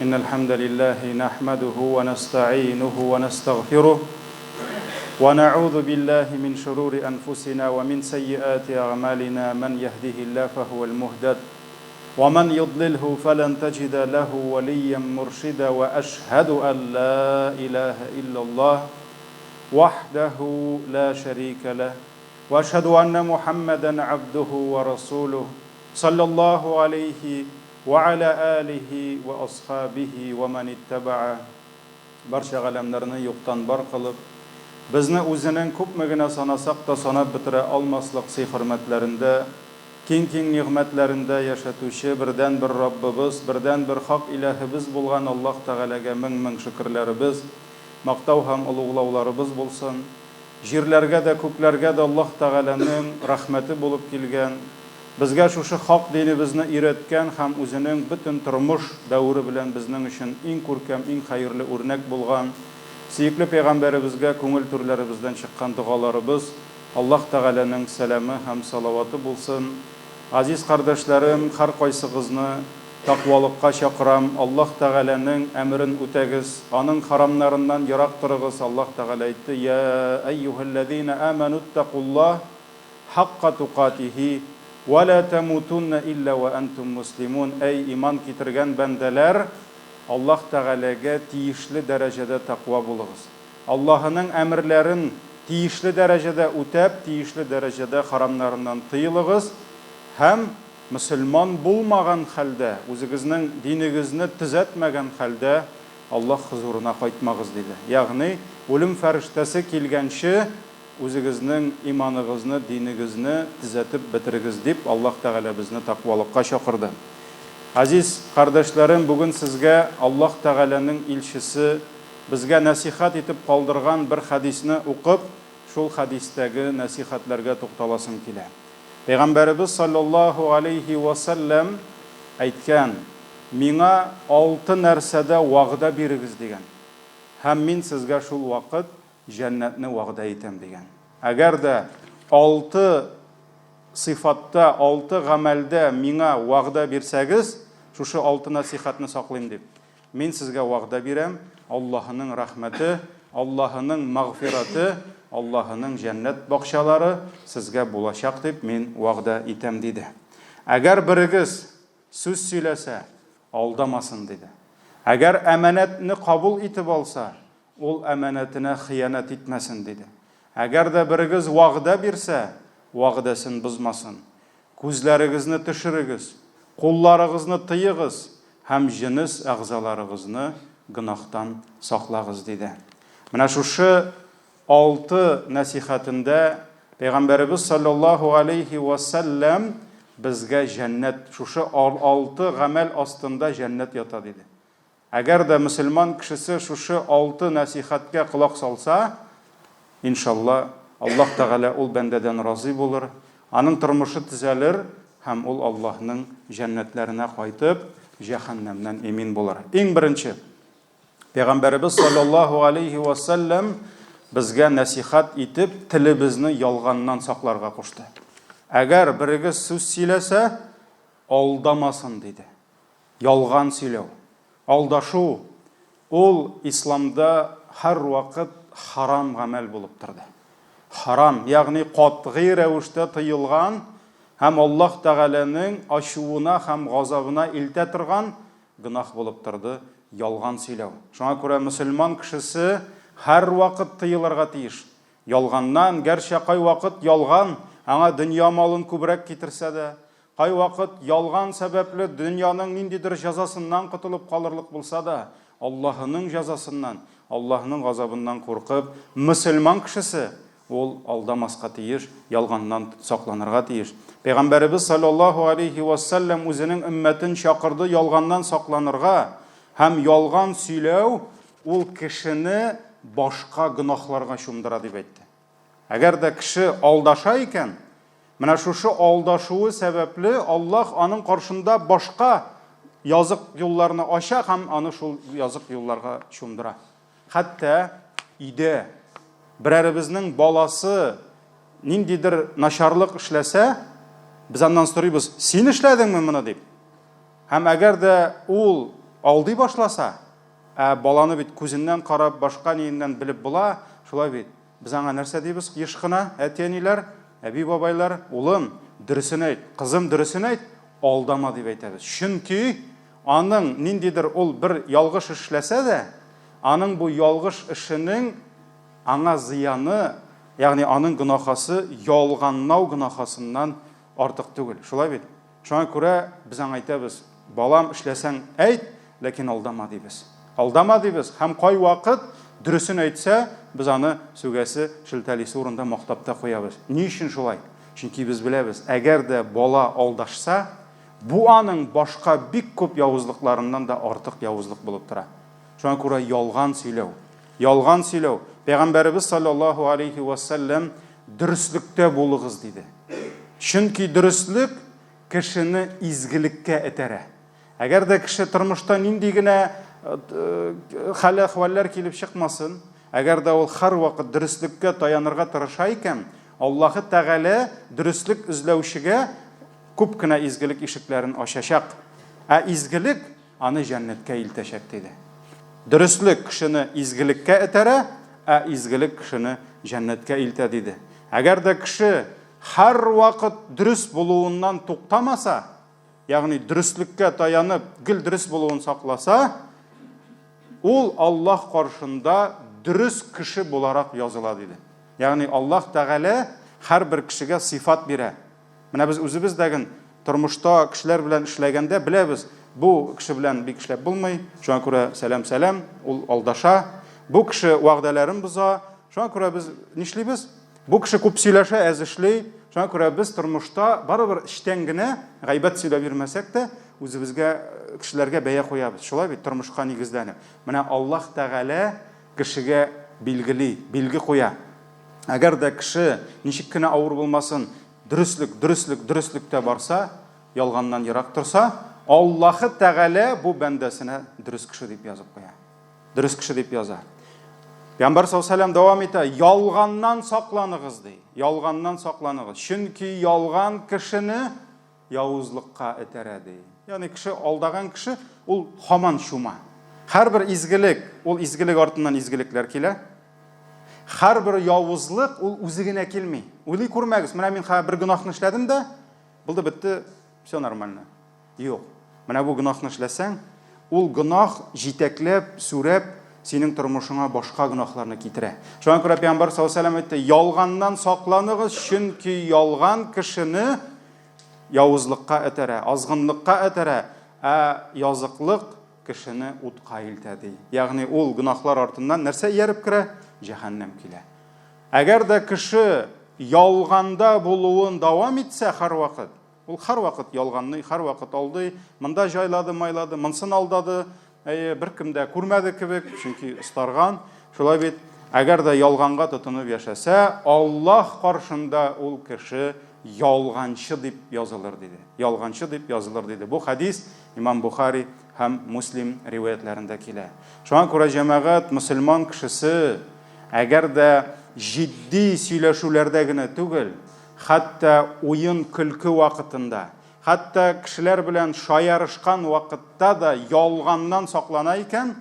إن الحمد لله نحمده ونستعينه ونستغفره ونعوذ بالله من شرور أنفسنا ومن سيئات أعمالنا من يهده الله فهو المهتد ومن يضلله فلن تجد له وليا مرشدا وأشهد أن لا إله إلا الله وحده لا شريك له وأشهد أن محمدا عبده ورسوله صلى الله عليه وعلى آله وأصحابه ومن اتبعه Барча галәмнәрне юктан бар кылып, безне үзенең күпме генә санасак та санап бетерә алмаслык сый-хөрмәтләрендә, киң-киң нигъмәтләрендә яшәтүче бердәнбер Раббыбыз, бердәнбер хак иләһебез булган Аллаһ Тәгаләгә мең-мең шөкерләребез, мактау һәм олуглауларыбыз булсын. Җирләргә дә, күкләргә дә Аллаһ Тәгаләнең рәхмәте булып килгән, безгә шушы хак динебезне өйрәткән һәм үзенең бөтен тормыш дәвере белән безнең өчен иң күркәм, иң хәерле үрнәк булган сөекле пәйгамбәребезгә күңел түрләребездән чыккан догаларыбыз, Аллаһ Тәгаләнең сәламе һәм салаваты булсын. Газиз кардәшләрем, һәркайсыгызны Тәкъвалыкка чакырам, Аллаһ Тәгаләнең әмерен үтәгез, Аның хәрамнарыннан ерак торыгыз, Аллаһ Тәгалә әйтте, Йә әйюһәлләзинә әмәнүттәкуллаһ хакка тукатиһи, вә лә тәмутуннә илля вә әнтүм мөслимун, Әй, иман китергән бәндәләр, Аллаһ Тәгаләгә тиешле дәрәҗәдә тәкъва булыгыз. Аллаһының әмерләрен тиешле дәрәҗәдә үтәп, тиешле дәрәҗәдә хәрамнарыннан тыелыгыз һәм Мөселман булмаган хәлдә, үзегезнең динегезне төзәтмәгән хәлдә Аллаһ хозурына кайтмагыз, диде. Ягъни, үлем фәрештәсе килгәнче, үзегезнең иманыгызны, динегезне төзәтеп бетерегез, дип Аллаһ Тәгалә безне тәкъвалыкка чакырды. Газиз кардәшләрем, бүген сезгә Аллаһ Тәгаләнең илчесе безгә нәсыйхәт итеп калдырган бер хәдисне укып, шул хәдистәге нәсыйхәтләргә тукталасым килә. Пәйгамбәребез салләллаһу галәйһи вә сәлләм әйткән, Миңа алты нәрсәдә вәгъдә бирегез, дигән, һәм мин сезгә шул вакыт җәннәтне вәгъдә итәм, дигән. Әгәр дә алты сыйфатта, алты гамәлдә миңа вәгъдә бирсәгез, шушы алты нәсыйхәтне саклыйм дип, Мин сезгә вәгъдә бирәм, Аллаһының рәхмәте, Аллаһының мәгъфирәте, Аллаһының җәннәт бакчалары сезгә булачак дип мин вәгъдә итәм, диде. Әгәр берегез сүз сөйләсә, алдамасын, диде. Әгәр әманәтне кабул итеп алса, ул әманәтенә хыянәт итмәсен, диде. Әгәр дә берегез вәгъдә бирсә, вәгъдәсен бозмасын. Күзләрегезне төшерегез, кулларыгызны тыегыз һәм җенес әгъзаларыгызны гөнаһтан саклагыз, диде. Менә шушы алты нәсихәтендә Пәйгамбәребез салләллаһу галәйһи вә сәлләм безгә җәннәт, шушы алты гамәл астында җәннәт ята, диде. Әгәр дә мөселман кешесе шушы алты нәсыйхәткә колак салса, иншалла, Аллаһ Тәгалә ул бәндәдән разый булыр, аның тормышы төзәлер һәм ул Аллаһның җәннәтләренә кайтып, җәһәннәмнән имин булыр. Иң беренче, Пәйгамбәребез саллаллаһу алейһи ва сәлләм безгә нәсыйхәт итеп, телебезне ялганнан сакларга кушты. Әгәр берегез сүз сөйләсә, алдамасын, диде. Ялган сөйләү, алдашу ул исламда һәрвакыт харам гамәл булып торды. Харам, ягъни катгый рәвештә тыелган һәм Аллаһ Тәгаләнең ачуына һәм газабына илтә торган гөнаһ булып торды ялган сөйләү. Шуңа күрә мөселман кешесе һәрвакыт тыелырга тиеш. Ялганнан, гәрчә кайвакыт ялган аңа дөнья малын күбрәк китерсә дә, Кайвакыт ялган сәбәпле дөньяның ниндидер җәзасыннан котылып калырлык булса да, Аллаһының җәзасыннан, Аллаһының газабыннан куркып, мөселман кешесе ул алдамаска тиеш, ялганнан сакланырга тиеш. Пәйгамбәребез салләллаһу алейһи вә сәлләм үзенең өммәтен чакырды ялганнан сакланырга һәм ялган сөйләү ул кешене башка гөнаһларга чумдыра дип әйтте. Әгәр дә кеше алдаша икән, менә шушы алдашуы сәбәпле Аллаһ аның каршында башка язык юлларны ача һәм аны шул язык юлларга чумдыра. Хәтта өйдә берәребезнең баласы ниндидер начарлык эшләсә, без аннан сорыйбыз, син эшләдеңме моны дип. Һәм әгәр дә ул алдый башласа, ә баланы бит күзеннән карап, башка ниеннән белеп була, шулай бит. Без аңа нәрсә дибез еш кына, әти-әниләр, әби-бабайлар, улым, дөресен әйт, кызым, дөресен әйт, алдама дип әйтәбез. Чөнки аның ниндидер ул бер ялгыш эшләсә дә, аның бу ялгыш эшенең аңа зыяны, ягъни аның гөнаһасы ялганлау гөнаһасыннан артык түгел. Шулай бит? Шуңа күрә без аңа әйтәбез, балам, эшләсәң әйт, ләкин алдама дибез. Алдама дибез һәм кайвакыт дөресен әйтсә, без аны сүгәсе, шелтәлисе урында мактап та куябыз. Ни өчен шулай? Чөнки без беләбез, әгәр дә бала алдашса, бу аның башка бик күп явызлыкларыннан да артык явызлык булып тора. Шуңа күрә ялган сөйләү, ялган сөйләү. Пәйгамбәребез саллаллаһу алейхи ва сәлләм дөреслектә булыгыз диде. Чөнки дөреслек кешене изгелеккә этәрә. Әгәр дә кеше тормышта нинди генә хәл-әхвәлләр килеп чыкмасын, әгәр дә ул һәрвакыт дөреслеккә таянырга тырыша икән, Аллаһы Тәгалә дөреслек эзләүчегә күп кенә изгелек ишекләрен ачачак. Ә изгелек аны җәннәткә илтәчәк, диде. Дөреслек кешене изгелеккә этәрә, ә изгелек кешене җәннәткә илтә, диде. Әгәр дә кеше һәрвакыт дөрес булуыннан туктамаса, ягъни дөреслеккә таянып, гел дөрес булуын сакласа, ул Аллаһ каршында дөрес кеше буларак языла, диде. Ягъни Аллаһ Тәгалә һәрбер кешегә сыйфат бирә. Менә без үзебез дә ген тормышта кешеләр белән эшләгәндә беләбез, бу кеше белән бик эшләп булмый, шуңа күрә сәлам-сәлам, ул алдаша. Бу кеше вәгъдәләрен боза, шуңа күрә без нишлибез? Бу кеше күп сөйләшә, әз эшли. Шуңа күрә без тормышта барыбер эчтән генә гайбәт сөйләп йөрмәсәк тә, үзебезгә, кешеләргә бәя куябыз. Шулай бит, тормышка нигезләнеп. Менә Аллаһ Тәгалә кешегә билгели, билге куя. Әгәр дә кеше, ничек кенә авыр булмасын, дөреслек, дөреслек, дөреслектә барса, ялганнан ерак торса, Аллаһы Тәгалә бу бәндәсенә дөрес кеше дип язып куя. Дөрес кеше дип яза. Пәйгамбәр саллаллаху дәвам итә, ялганнан сакланыгыз ди. Ялганнан сакланыгыз. Чөнки ялган кешене явызлыкка этәрә ди. Ягъни кеше алдаган кеше ул һаман чума. Һәрбер изгелек, ул изгелек артыннан изгелекләр килә. Һәрбер явызлык ул үзе генә килми. Уйлый күрмәгез, менә мин хәзер бер гөнаһны эшләдем дә, булды бетте, все нормально. Юк. Менә бу гөнаһны эшләсәң, ул гөнаһ җитәкләп, сүрәп, синең тормышыңа башка гөнаһларны китерә. Шуңа күрә Пәйгамбәр саллаллаһу алейһи вәсәлләм әйтте, ялганнан сакланыгыз, чөнки ялган кешене явызлыкка этәрә, азгынлыкка этәрә, ә языклык кешене утка илтә ди. Ягъни ул гөнаһлар артыннан нәрсә ияреп керә? Җәһәннәм килә. Әгәр дә кеше ялганда булуын дәвам итсә һәрвакыт, Ул һәрвакыт ялганлый, һәрвакыт алдый. Монда җайлады, майлады, монсын алдады. Әйе, беркем дә күрмәде кебек, чөнки остарган. Шулай бит, әгәр дә ялганга тотынып яшәсә, Аллаһ каршында ул кеше ялганчы дип язылыр, диде. Ялганчы дип язылыр, диде. Бу хәдис Имам Бухари һәм Муслим риваятьләрендә килә. Шуңа күрә, җәмәгать, мөселман кешесе, әгәр дә җитди сөйләшүләрдә генә түгел, Хәтта уен-көлке вакытында, хәтта кешеләр белән шаярышкан вакытта да ялганнан саклана икән,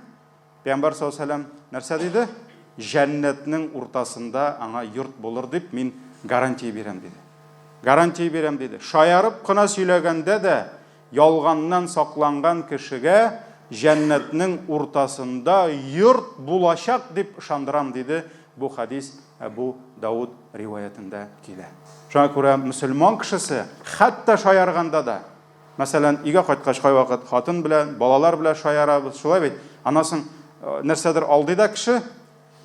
Пәйгамбәр саллаллаһу алейһи ва сәлләм нәрсә диде? Җәннәтнең уртасында аңа йорт булыр дип мин гарантия бирәм, диде. Гарантия бирәм, диде. Шаярып кына сөйләгәндә дә ялганнан сакланган кешегә җәннәтнең уртасында йорт булачак дип ышандырам, диде. Бу хәдис Әбу Дауд риваятендә килә. Шуңа күрә мөселман кешесе хәтта шаярганда да, мәсәлән, өйгә кайткач кайвакыт хатын белән, балалар белән шаярабыз, шулай бит? Аннан соң нәрсәдер алдый да кеше,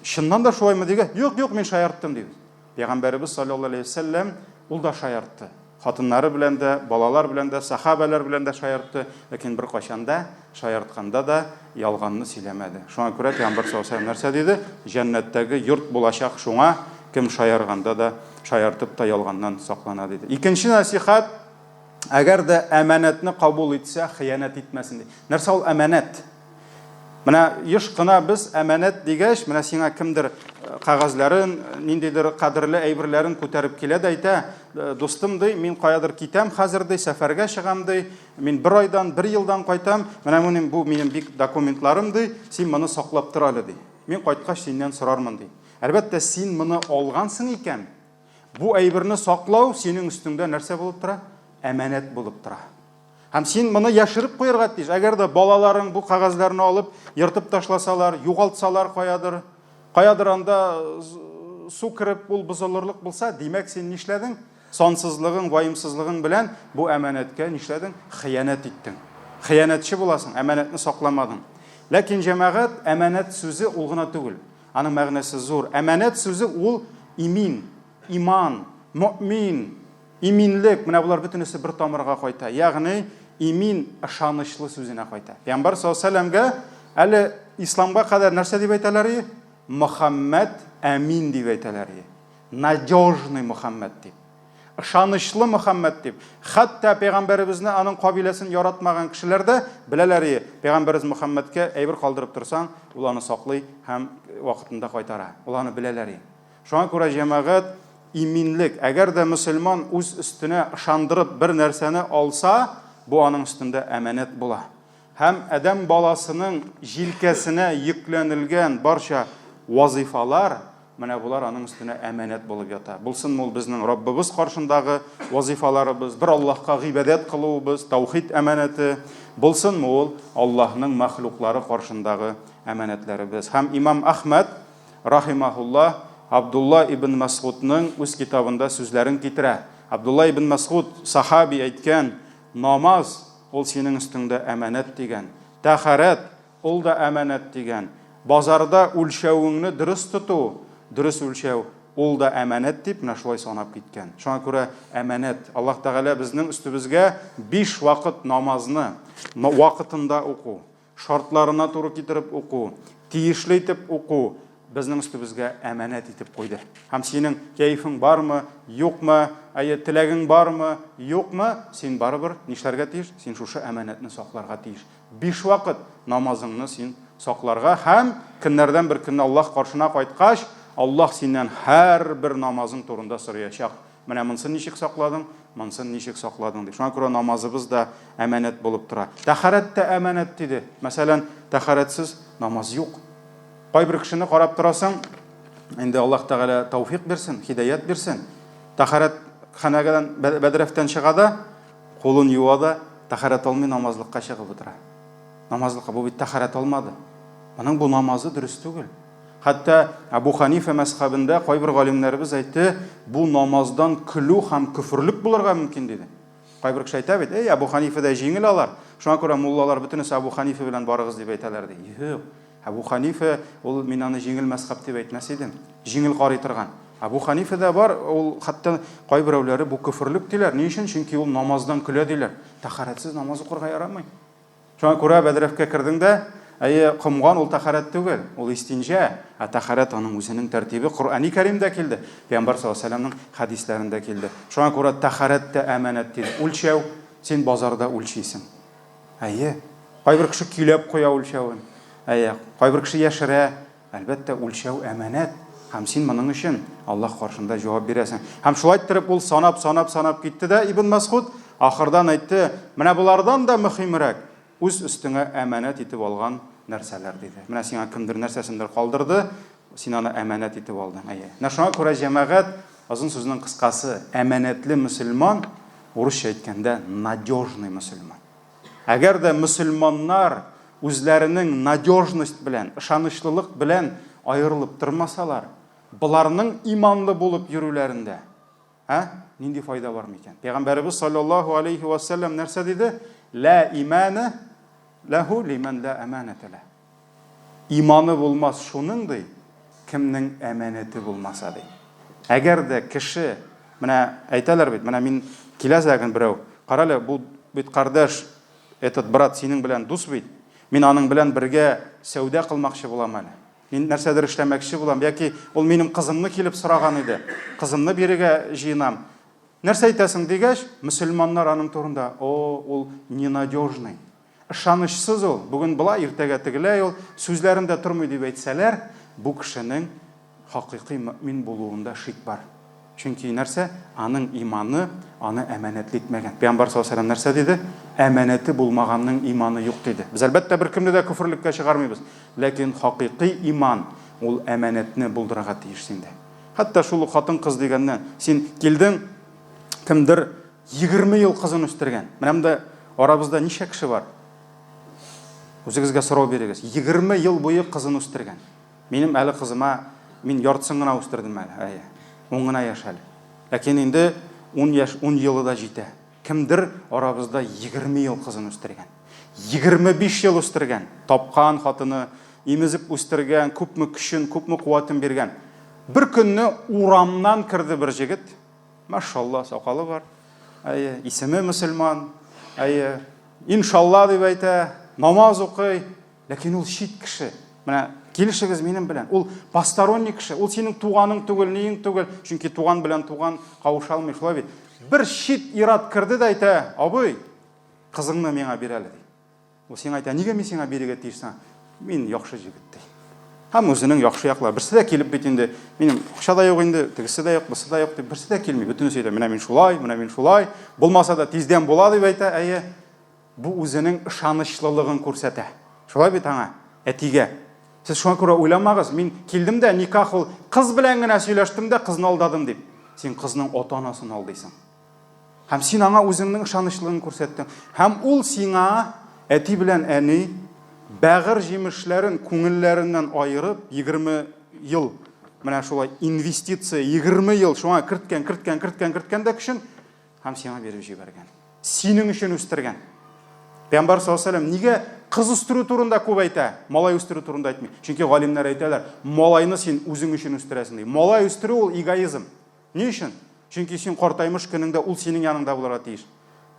чыннан да шулаймы дигән, юк, юк, мин шаярттым дибез. Пәйгамбәребез саллаллаһу алейһи ва сәлләм ул да шаяртты. Хатыннары белән дә, балалар белән дә, сахабәләр белән дә шаяртты, ләкин беркайчан да шаяртканда да ялганны сөйләмәде. Шуңа күрә Пәйгамбәр саллаллаһу алейһи ва сәлләм нәрсә диде? Җәннәттәге йорт булачак шуңа, кем шаярганда да, шаяртып та ялганнан саклана, диде. Икенче нәсыйхәт, әгәр дә әманәтне кабул итсә, хыянәт итмәсен, ди. Нәрсә ул әманәт? Менә еш кына без әманәт дигәч, менә сиңа кемдер кәгазьләрен, ниндидер кадерле әйберләрен күтәреп килә дә әйтә, дустым ди, мин каядыр китәм хәзер ди, сәфәргә чыгам ди, мин бер айдан, бер елдан кайтам, менә минем бу минем бик документларым ди, син моны саклап тор әле ди. Мин кайткач синнән сорармын ди. Әлбәттә, син моны алгансың икән, бу әйберне саклау синең өстеңдә нәрсә булып тора? Әманәт булып тора. Һәм син моны яшереп куярга тиеш. Әгәр дә балаларың бу кәгазьләрне алып, ертып ташласалар, югалтсалар каядыр, каядыр анда су кереп ул бозылырлык булса, димәк, син нишләдең? Сансызлыгың, ваемсызлыгың белән бу әманәткә нишләдең? Хыянәт иттең. Хыянәтче буласың, әманәтне сакламадың. Ләкин җәмәгать, әманәт сүзе ул гына түгел. Аның мәгънәсе зур. Әманәт сүзе ул имин, иман, мөэмин, Иминлек, менә болар бөтенесе бер тамырга кайта. Ягъни имин, ышанычлы сүзенә кайта. Пәйгамбәр саллаллаһу алейһи вәсәлләмгә әле исламга кадәр нәрсә дип әйтәләр иде? Мөхәммәд әмин дип әйтәләр иде. Надежный Мөхәммәд дип. Ышанычлы Мөхәммәд дип. Хәтта пәйгамбәребезне, аның кабиләсен яратмаган кешеләр дә беләләр иде. Пәйгамбәребез Мөхәммәдкә әйбер калдырып торсаң, ул аны саклый һәм вакытында кайтара. Ул аны беләләр иде. Шуңа күрә, җәмәгать, иминлек, әгәр дә мөселман үз өстенә ышандырып бер нәрсәне алса, бу аның өстендә әманәт була. Һәм адәм баласының җилкәсенә йөкләнелгән барча вазыйфалар, менә болар аның өстенә әманәт булып ята. Булсынмы ул безнең Раббыбыз каршындагы вазыйфаларыбыз, бер Аллаһка гыйбадәт кылуыбыз, таухид әманәте, булсынмы ул Аллаһның мәхлуклары каршындагы әманәтләребез. Һәм имам Әхмәд Рахимаһуллаһ, Абдулла ибн Мәсгудның үз китабында сүзләрен китерә. Абдулла ибн Мәсгуд, сахаби, әйткән, Намаз, ул синең өстеңдә әманәт, дигән. Тәһарәт, ул да әманәт, дигән. Базарда үлчәвеңне дөрес тоту, дөрес үлчәү, ул да әманәт, дип, менә шулай санап киткән. Шуңа күрә әманәт. Аллаһ Тәгалә безнең өстебезгә биш вакыт намазны вакытында уку, Шартларына туры китереп уку, тиешле итеп уку безнең өстебезгә әманәт итеп куйды. Һәм синең кәефең бармы, юкмы, әйе, теләгең бармы, юкмы, син барыбер нишләргә тиеш? Син шушы әманәтне сакларга тиеш. Биш вакыт намазыңны син сакларга һәм көннәрдән бер көнне Аллаһ каршына кайткач, Аллаһ синнән һәрбер намазың турында сораячак. Менә монсын ничек сакладың, монсын ничек сакладың дип. Шуңа күрә намазыбыз да әманәт булып тора. Тәһарәт тә әманәт диде. Мәсәлән, тәһарәтсез намаз юк. Кайбер кешене карап торасың, инде Аллаһ Тәгалә тәүфик бирсен, һидаят бирсен. Тәһарәт ханәгәдән, бәдрәфтән чыга да, кулын юа да, тәһарәт алмый намазлыкка чыгып утыра. Намазлыкка бу бит тәһарәт алмады. Моның бу намазы дөрес түгел. Хәтта Әбу Ханифә мәзхәбендә кайбер галимнәребез әйтте, бу намаздан көлү һәм көферлек булырга мөмкин диде. Кайбер кеше әйтә бит, әй, Әбу Ханифәдә җиңел алар, шуңа күрә муллалар бөтенесе Әбу Ханифә белән барыгыз дип әйтәләр ди. Юк, Әбу Ханифә ул мин аны җиңел мәзхәб дип әйтмәс идем. Җиңел карый торган. Әбу Ханифәдә бар, ул хәтта кайберәүләре бу көферлек диләр. Ни өчен? Чөнки ул намаздан көлә диләр. Тәһарәтсез намаз укырга ярамый. Шуңа күрә бәдрәфкә кердең дә, әйе, комган ул тәһарәт түгел, ул истинҗә, ә тәһарәт аның үзенең тәртибе Коръәни Кәримдә килде, Пәйгамбәр саллаллаһу алейһи ва сәлләмнең хәдисләрендә килде. Шуңа күрә тәһарәт тә әманәт диде. Үлчәү, син базарда үлчисең. Әйе, кайбер кеше көйләп куя үлчәвен. Әйе, кайбер кеше яшерә. Әлбәттә, үлчәү әманәт, һәм син моның өчен Аллаһ каршында җавап бирәсең. Һәм шулай иттереп ул санап, санап, санап китте дә Ибн Мәсгуд ахырдан әйтте, менә болардан да мөһимрәк, үз өстеңә әманәт итеп алган нәрсәләр, диде. Менә сиңа кемдер нәрсәсендер калдырды, син аны әманәт итеп алдың. Әйе. Менә шуңа күрә, җәмәгать, озын сүзнең кыскасы, әманәтле мөселман, урысча әйткәндә, надежный мөселман. Әгәр дә мөселманнар үзләренең надежность белән, ышанычлылык белән аерылып тормасалар, боларның иманлы булып йөрүләрендә, ә, нинди файда бар микән? Пәйгамбәребез саллаллаһу алейхи ва сәлләм нәрсә диде? Ла имана ләһу лиман ла аманата лә. Иманы булмас шуның, ди, кемнең әманәте булмаса, ди. Әгәр дә кеше, менә әйтәләр бит, менә мин килә зәген берәү, карале, бу бит кардәш, этот брат синең белән дус бит, мин аның белән бергә сәүдә кылмакчы булам әле. Мин нәрсәдер эшләмәкче булам, яки ул минем кызымны килеп сораган иде, кызымны бирергә җыенам. Нәрсә әйтәсең дигәч, мөселманнар аның турында, о, ул ненадежный. Ышанычсыз ул, бүген болай, иртәгә тегеләй ул, сүзләрендә тормый дип әйтсәләр, бу кешенең хакыйкый мөэмин булуында шик бар. Чөнки нәрсә? Аның иманы аны әманәтле итмәгән. Пәйгамбәр саллаллаһу алейһи ва сәлләм нәрсә диде? Әманәте булмаганның иманы юк диде. Без, әлбәттә, беркемне дә көферлеккә чыгармыйбыз. Ләкин хакыйкый иман ул әманәтне булдырырга тиеш синдә. Хәтта шул ук хатын-кыз дигәннән, син килдең, кемдер 20 ел кызын үстергән. Менә монда арабызда ничә кеше бар? Үзегезгә сорау бирегез. 20 ел буе кызын үстергән. Минем әле кызыма мин яртысын гына үстердем әле, әйе. Ун гына яшь әле. Ләкин инде ун яшь, ун елы да җитә. Кемдер арабызда 20 ел кызын үстергән. 25 ел үстергән. Тапкан хатыны, имезеп үстергән, күпме көчен, күпме куәтен биргән. Бер көнне урамнан керде бер җегет. Машалла, сакалы бар. Әйе, исеме мөселман. Әйе, иншалла дип әйтә, намаз укый. Ләкин ул чит кеше. Менә килешегез минем белән. Ул посторонний кеше. Ул синең туганың түгел, ниең түгел. Чөнки туган белән туган кавыша алмый, шулай бит. Бер чит ир-ат керде дә әйтә, абый, кызыңны миңа бир әле, ди. Ул сиңа әйтә, нигә мин сиңа бирергә тиеш соң? Мин яхшы җегет, ди. Һәм үзенең яхшы яклары. Берсе дә килеп бит инде, минем акча да юк инде, тегесе дә юк, бусы да юк дип, берсе дә килми. Бөтенесе әйтә, менә мин шулай, менә мин шулай. Булмаса да тиздән була дип әйтә, әйе. Бу үзенең ышанычлылыгын күрсәтә. Шулай бит аңа, әтигә. Сез шуңа күрә уйламагыз, мин килдем дә никах ул кыз белән генә сөйләштем дә кызны алдадым дип. Син кызның ата-анасын алдыйсың. Һәм син аңа үзеңнең ышанычлыгын күрсәттең. Һәм ул сиңа әти белән әни бәгырь җимешләрен күңелләреннән аерып, 20 ел менә шулай инвестиция 20 ел шуңа керткән, керткән, керткән, керткән дә көчен һәм сиңа биреп җибәргән. Синең өчен үстергән. Пәйгамбәр саллаллаһу алейһи нигә кыз үстерү турында күп әйтә, малай үстерү турында әйтми? Чөнки галимнәр әйтәләр, малайны син үзең өчен үстерәсең ди. Малай үстерү ул эгоизм. Ни өчен? Чөнки син картаймыш көнеңдә ул синең яныңда булырга тиеш.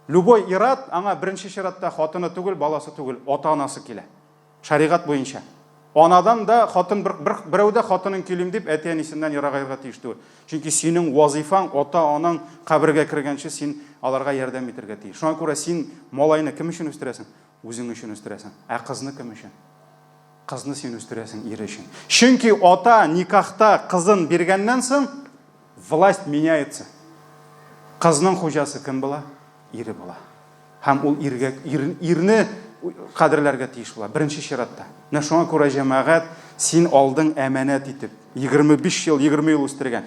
Любой ир-ат аңа беренче чиратта хатыны түгел, баласы түгел, ата-анасы килә. Шәригать буенча. Анадан да хатын бер, бер, берәү дә хатынын көйлим дип әти-әнисеннән ерагаерга тиеш түгел. Чөнки синең вазыйфаң ата-анаң кабергә кергәнче син аларга ярдәм итәргә тиеш. Шуңа күрә син малайны кем өчен үстерәсең? Үзең өчен үстерәсең. Ә кызны кем өчен? Кызны син үстерәсең ире өчен. Чөнки ата никахта кызын биргәннән соң власть меняется. Кызның хуҗасы кем була? Ире була. Һәм ул иргә, ир, ирне кадерләргә тиеш була, беренче чиратта. Менә шуңа күрә, җәмәгать, син алдың әманәт итеп, 25 ел, 20 ел үстергән.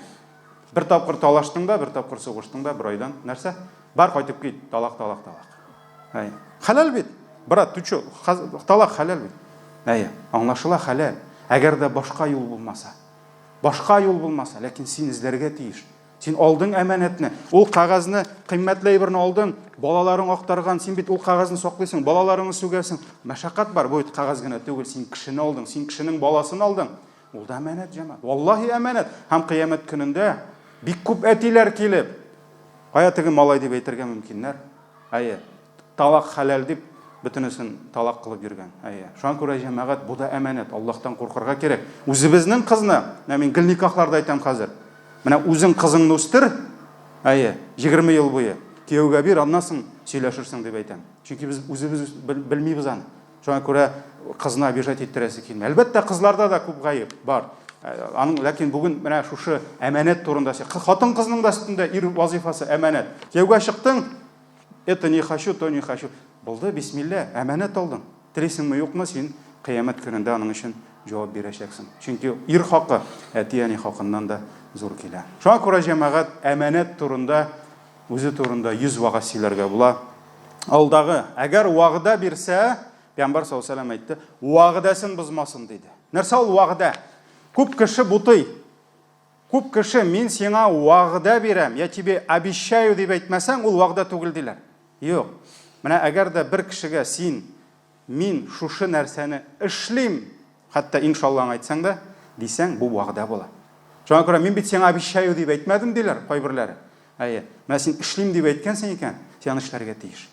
Бер тапкыр талаштың да, бер тапкыр сугыштың да, бер айдан нәрсә? Бар, кайтып кит, талак, талак, талак. Әй. Хәләл бит. Брат, ты чё? Талак хәләл бит. Әй, аңлашыла хәләл. Әгәр дә башка юл булмаса. Башка юл булмаса, ләкин син эзләргә тиеш. Син алдың әманәтне, ул кәгазьне, кыйммәтле әйберне алдың, балаларың актарган, син бит ул кәгазьне саклыйсың, балаларыңны сүгәсең. Мәшәкать бар, бу бит кәгазь генә түгел, син кешене алдың, син кешенең баласын алдың. Ул да әманәт, җәмәгать. Валлаһи әманәт. Һәм кыямәт көнендә бик күп әтиләр килеп, кая теге малай дип әйтергә мөмкиннәр. Әйе. Талак хәләл дип, бөтенесен талак кылып йөргән. Әйе. Шуңа күрә, җәмәгать, бу да әманәт, Аллаһтан куркырга кирәк. Үзебезнең кызны, менә мин гел никахларда әйтәм хәзер. Менә үзең кызыңны үстер, әйе, 20 ел буе кияүгә бир, аннан соң сөйләшерсең дип әйтәм. Чөнки без үзебез белмибез аны. Шуңа күрә кызны обижать иттерәсе килми. Әлбәттә, кызларда да күп гаеп бар. Аның ләкин бүген менә шушы әманәт турында хатын-кызның да өстендә ир вазифасы әманәт. Кияүгә чыктың, Это не хочу, то не хочу. Булды, бисмилла, әманәт алдың. Телисеңме, юкмы, син кыямәт көнендә аның өчен җавап бирәчәксең. Чөнки ир хакы әти-әни хакыннан да зур килә. Шуңа күрә, җәмәгать, әманәт турында, үзе турында 100 вәгазь сөйләргә була. Алдагы, әгәр вәгъдә бирсә, Пәйгамбәр саллаллаһу алейһи ва сәлләм әйтте, вәгъдәсен бозмасын, диде. Нәрсә ул вәгъдә? Күп кеше бутый. Күп кеше, мин сиңа вәгъдә бирәм, я тебе обещаю дип әйтмәсәң, ул вәгъдә түгел диләр. Юк. Менә әгәр дә бер кешегә син, мин шушы нәрсәне эшлим, хәтта иншаллаң әйтсәң дә, дисәң, бу вәгъдә була. Шуңа күрә мин бит сиңа обещаю дип әйтмәдем диләр кайберләре. Әйе. Менә син эшлим дип әйткәнсең икән, син аны эшләргә тиеш.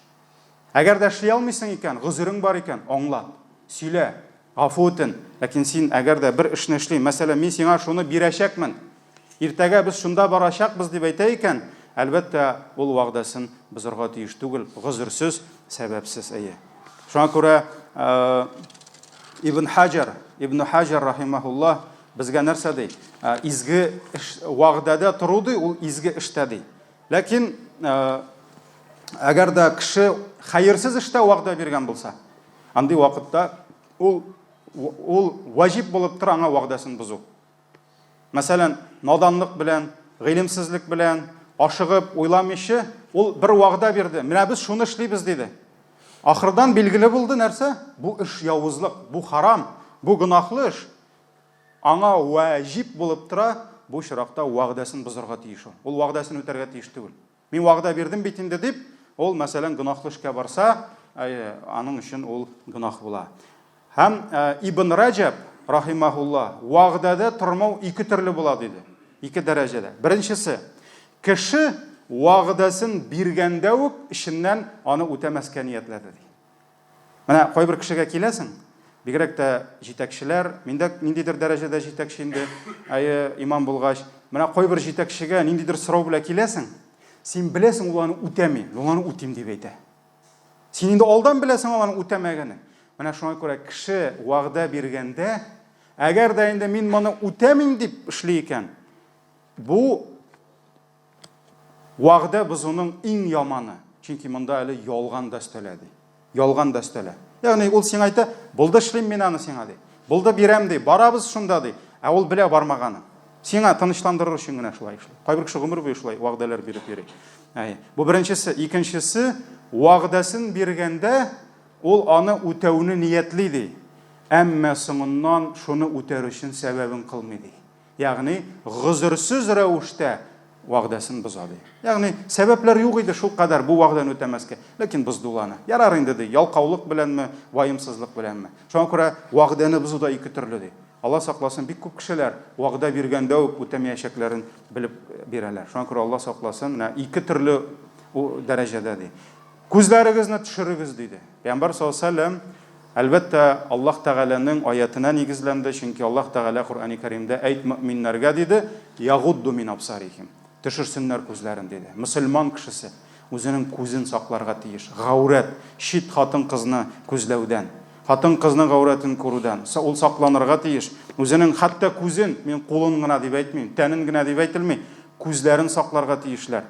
Әгәр дә эшли алмыйсың икән, гозерең бар икән, аңлат, сөйлә, гафу үтен. Ләкин син әгәр дә бер эшне эшлим, мәсәлән, мин сиңа шуны бирәчәкмен, иртәгә без шунда барачакбыз дип әйтә икән, әлбәттә, ул вәгъдәсен бозарга тиеш түгел, гозерсез, сәбәпсез, әйе. Шуңа күрә Ибн Хаҗар, Ибн Хаҗар рахимаһуллаһ безгә нәрсә ди? Изге эш, вәгъдәдә тору ди, ул изге эштә ди. Ләкин әгәр дә кеше хәерсез эштә вәгъдә биргән булса, андый вакытта ул ул ваҗиб булып тора аңа вәгъдәсен бозу. Мәсәлән, наданлык белән, гыйлемсезлек белән, ашыгып, уйламыйча, ул бер вәгъдә бирде. Менә без шуны эшлибез диде. Ахырдан билгеле булды нәрсә? Бу эш явызлык, бу харам, бу гөнаһлы эш. Аңа вәҗиб булып тора, бу очракта вәгъдәсен бозарга тиеш ул. Ул вәгъдәсен үтәргә тиеш түгел. Мин вәгъдә бирдем бит инде дип, ул, мәсәлән, гөнаһлы эшкә барса, аның өчен ул гөнаһ була. Һәм Ибн Раҗаб рахимахулла, вәгъдәдә тормау ике төрле була диде. Ике дәрәҗәдә. Беренчесе, кеше вәгъдәсен биргәндә үк эченнән аны үтәмәскә ниятләде ди. Менә кайбер кешегә киләсең, бигрәк тә җитәкчеләр, мин дә ниндидер дәрәҗәдә җитәкче инде, әйе, имам булгач, менә кайбер җитәкчегә ниндидер сорау белән киләсең, син беләсең, ул аны үтәми, ул аны үтим дип әйтә. Син инде алдан беләсең ул аны үтәмәгәнен. Менә шуңа күрә кеше вәгъдә биргәндә, әгәр дә инде мин моны үтәмим дип эшли икән, бу Вәгъдә бозуның иң яманы, чөнки монда әле ялган да өстәлә, ди. Ялган да өстәлә. Ягъни ул сиңа әйтә, булды эшлим мин аны сиңа, ди. Булды бирәм, ди, барабыз шунда, ди. Ә ул белә бармаганын. Сиңа тынычландырыр өчен генә шулай эшли. Кайбер кеше гомер буе шулай вәгъдәләр биреп йөри. Әй, бу беренчесе. Икенчесе, вәгъдәсен биргәндә ул аны үтәүне ниятли, ди. Әмма соңыннан шуны үтәр өчен сәбәбен кылмый, ди. Ягъни, гозерсез рәвештә вәгъдәсен боза, ди. Ягъни, сәбәпләр юк иде шулкадәр бу вәгъдәне үтәмәскә, ләкин бозды ул аны. Ярар инде, ди, ялкаулык беләнме, ваемсызлык беләнме. Шуңа күрә вәгъдәне бозу да ике төрле, ди. Алла сакласын, бик күп кешеләр вәгъдә биргәндә үк үтәмәячәкләрен белеп бирәләр. Шуңа күрә Алла сакласын, менә ике төрле дәрәҗәдә, ди. Күзләрегезне төшерегез, диде. Пәйгамбәр саллаллаһу алейһи ва сәлләм, әлбәттә, Аллаһ Тәгаләнең аятенә нигезләнде, чөнки Аллаһ Тәгалә Коръәни Кәримдә, Әйт мөэминнәргә, диде, ягудду мин абсарихим, төшерсеннәр күзләрен, диде. Мөселман кешесе үзенең күзен сакларга тиеш, гаурәт, чит хатын-кызны күзләүдән, хатын-кызның гаурәтен күрүдән ул сакланырга тиеш. Үзенең хәтта күзен, мин кулын гына дип әйтмим, тәнен генә дип әйтелми, күзләрен сакларга тиешләр.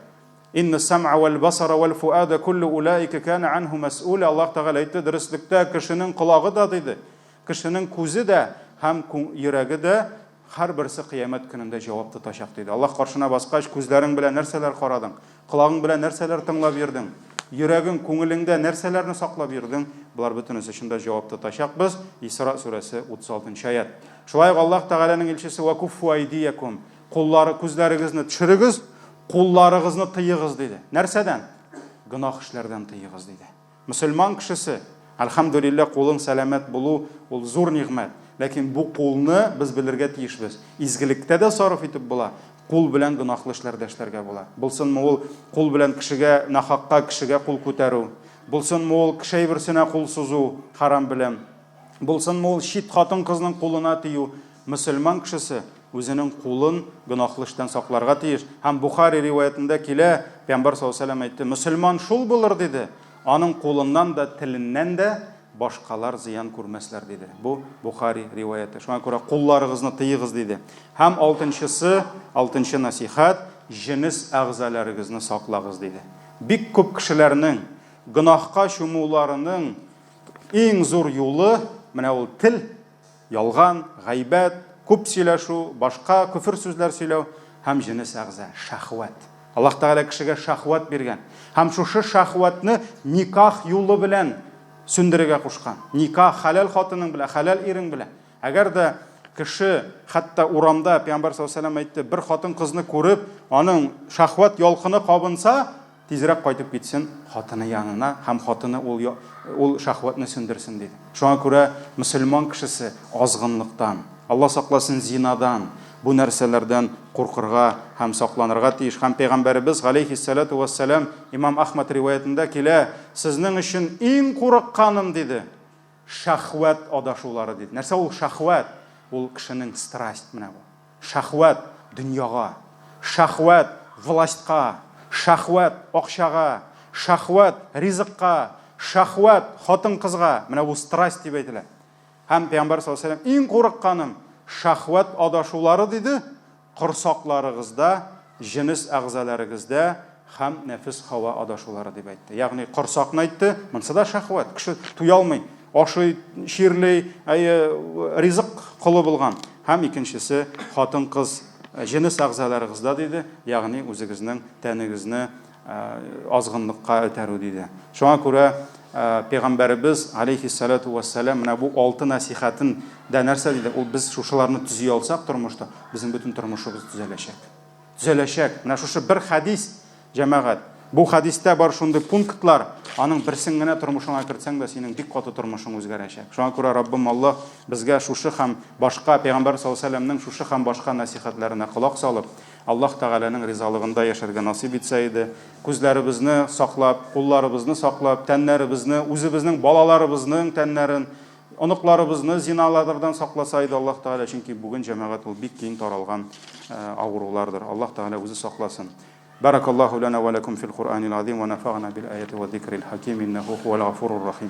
Инна сам'a вәл басара вәл фуада куллу улаика кана анху мәс'уля. Аллаһ Тәгалә әйтте, дөреслектә кешенең колагы да диде, кешенең күзе дә һәм йөрәге дә һәрберсе кыямәт көнендә җавап тотачак диде. Аллаһ каршына баскач, күзләрең белән нәрсәләр карадың, колагың белән нәрсәләр тыңлап йөрдең, йөрәгең, күңелеңдә нәрсәләрне саклап йөрдең, болар бөтенесе өчен дә җавап тотачакбыз. Исра сүрәсе 36 нчы аять. Шулай ук Аллаһ Тәгаләнең илчесе вә куффу айдиякум, куллары, күзләрегезне төшерегез, Кулларыгызны тыегыз, диде. Нәрсәдән? Гөнаһ эшләрдән тыегыз, диде. Мөселман кешесе, әлхәмдүлилләһ, кулың сәламәт булу, ул зур нигъмәт. Ләкин бу кулны без белергә тиешбез. Изгелектә дә сарыф итеп була, кул белән гөнаһлы эшләр дә эшләргә була. Булсынмы ул кул белән кешегә, нахакка кешегә кул күтәрү, булсынмы ул кеше әйберсенә кул сузу, хәрам белән, булсынмы ул чит хатын-кызның кулына тию, Мөселман кешесе үзенең кулын гөнаһлы эштән сакларга тиеш. Һәм Бухари риваятендә килә, Пәйгамбәр саллаллаһу алейһи ва сәлләм әйтте, мөселман шул булыр, диде, аның кулыннан да, теленнән дә башкалар зыян күрмәсләр, диде. Бу Бухари риваяте. Шуңа күрә кулларыгызны тыегыз, диде. Һәм алтынчысы, алтынчы насихәт, җенес әгъзаләрегезне саклагыз, диде. Бик күп кешеләрнең гөнаһка чумуларының иң зур юлы менә ул тел, Ялган, гайбәт, күп сөйләшү, башка көфер сүзләр сөйләү һәм җенес әгъза, шәһвәт. Аллаһ Тәгалә кешегә шәһвәт биргән. Һәм шушы шәһвәтне никах юлы белән сүндерергә кушкан. Никах хәләл хатының белән, хәләл ирең белән. Әгәр дә кеше хәтта урамда, Пәйгамбәр саллаллаһу алейһи ва сәлләм әйтте, бер хатын-кызны күреп, аның шәһвәт ялкыны кабынса, Тизрәк кайтып китсен хатыны янына һәм хатыны ул ул шәһвәтне сүндерсен, диде. Шуңа күрә мөселман кешесе азгынлыктан, Алла сакласын, зинадан, бу нәрсәләрдән куркырга һәм сакланырга тиеш. Һәм пәйгамбәребез галәйһиссәләтү вәссәлам имам Әхмәд риваятендә килә, сезнең өчен иң курыкканым, диде, шәһвәт адашулары, диде. Нәрсә ул шәһвәт? Ул кешенең страсть менә бу. Шәһвәт, дөньяга. Шәһвәт, властька. Шәһвәт, акчага. Шәһвәт, ризыкка. Шәһвәт, хатын-кызга. Менә бу страсть дип әйтелә. Һәм Пәйгамбәр саллаллаһу алейһи ва сәлләм, иң курыкканым, шәһвәт адашулары, диде. корсакларыгызда, җенес әгъзаларыгызда һәм нәфес һава адашулары дип әйтте. Ягъни корсакны әйтте, монысы да шәһвәт, кеше туя алмый, ашый, чирли, әйе, ризык колы булган. Һәм икенчесе хатын-кыз җенес әгъзаларыгызда диде, ягъни үзегезнең тәнегезне азгынлыкка этәрү диде. Шуңа күрә пәйгамбәребез алейхиссалату вассалам менә бу алты нәсихәтен дә нәрсә диде? Ул без шушыларны төзи алсак тормышта, безнең бөтен тормышыбыз төзәләчәк. Төзәләчәк. Менә шушы бер хәдис, җәмәгать. Бу хәдистә бар шундый пунктлар, аның берсен генә тормышыңа кертсәң дә, синең бик каты тормышың үзгәрәчәк. Шуңа күрә Раббым Аллаһ безгә шушы һәм башка пәйгамбәр саллаллаһу алейһи ва сәлләмнең шушы һәм башка нәсихәтләренә колак салып, Аллаһ Тәгаләнең ризалыгында яшәргә насыйп итсә иде. Күзләребезне саклап, кулларыбызны саклап, тәннәребезне, үзебезнең балаларыбызның тәннәрен, оныкларыбызны зиналардан сакласа иде Аллаһ Тәгалә, чөнки бүген, җәмәгать, ул бик киң таралган авырулардыр. Аллаһ Тәгалә үзе сакласын. Баракаллаһу лана ва лакум фил Куръанил азим ва нафагна бил аяти ва зикрил хаким иннаху хуал гафурур рахим.